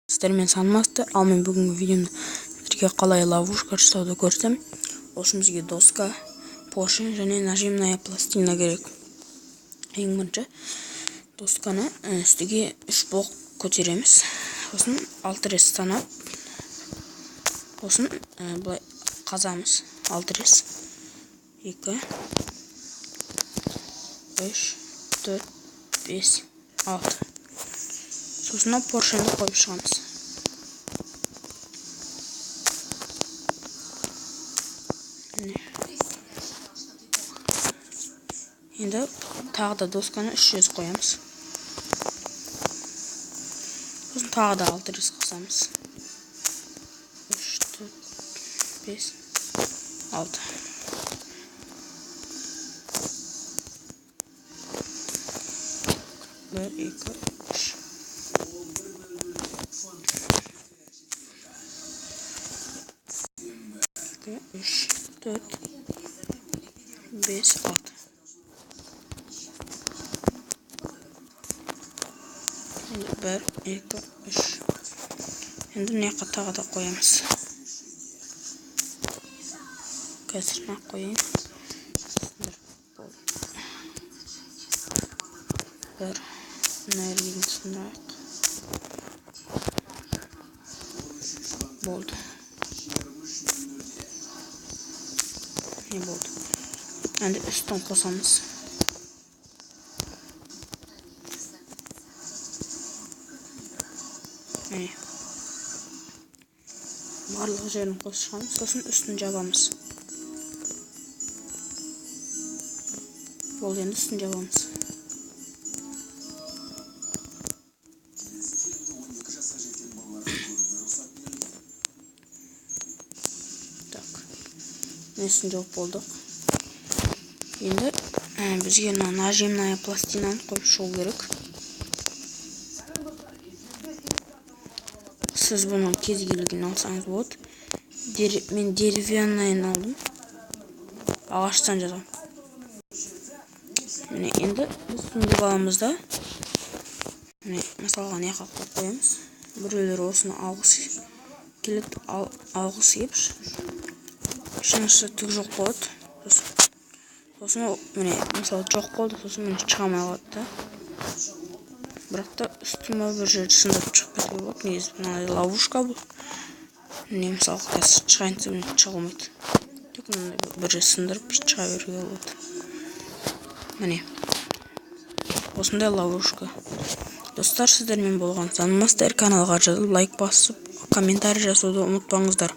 Сіздермен Санмастер. Ал мен бүгінгі видеомда сіздерге қалай ловушка жасауды көрсетемін. Ол үшін бізге доска, поршень және нажимная пластина керек. Ең бірінші досканы үстіге 3 блок көтереміз. Сосын 6 рет санап, сосын былай қазамыз. 6 рет. 2 3 4 5 6. Сосын поршенді қойып шығамыз. Енді тағы да досканы 300 қоямыз. Сосын тағы да 6 рет қосамыз. 3 4 5 6. 1 2 3. 2 3 4 5 6. Енді 1 2 3. Енді мына жаққа тағы да қоямыз. Қазір мына қояйын. 1 мына жерге дейін сындырайық. Болды. Не болды? Енді үстін қосамыз. Міне. Барлық жерін қосып шығамыз, сосын үстін жабамыз. Болды, енді үстін жабамыз. Так. Үстін жауып болдық. Енді бізге мына нажимная пластинаны қойып шығу керек. Сіз бұны кез келген алсаңыз болады. Мен деревянныйын алдым. Ағаштан жазғам. Міне, енді біз сундук аламыз да. Міне, мысалға мына жаққа қойып қоямыз. Біреулер осыны алғысы келеді, алғысы келіп, шынысы түк жоқ болады. Сосын ол, міне, мысалы жоқ болды, сосын міне шыға алмай қалады да. Бірақ та үстіме бір жерді сындырып шығып кетуге болады. Негізі мынандай ловушка бұл. Міне, мысалы қазір шығайын десем, міне шыға алмайды. Тек мынандай бір жерді сындырып шыға беруге болады. Міне. Осындай ловушка. Достар, сіздермен болған Санмастер. Каналға жазылып, лайк басып, комментарий жазуды ұмытпаңыздар.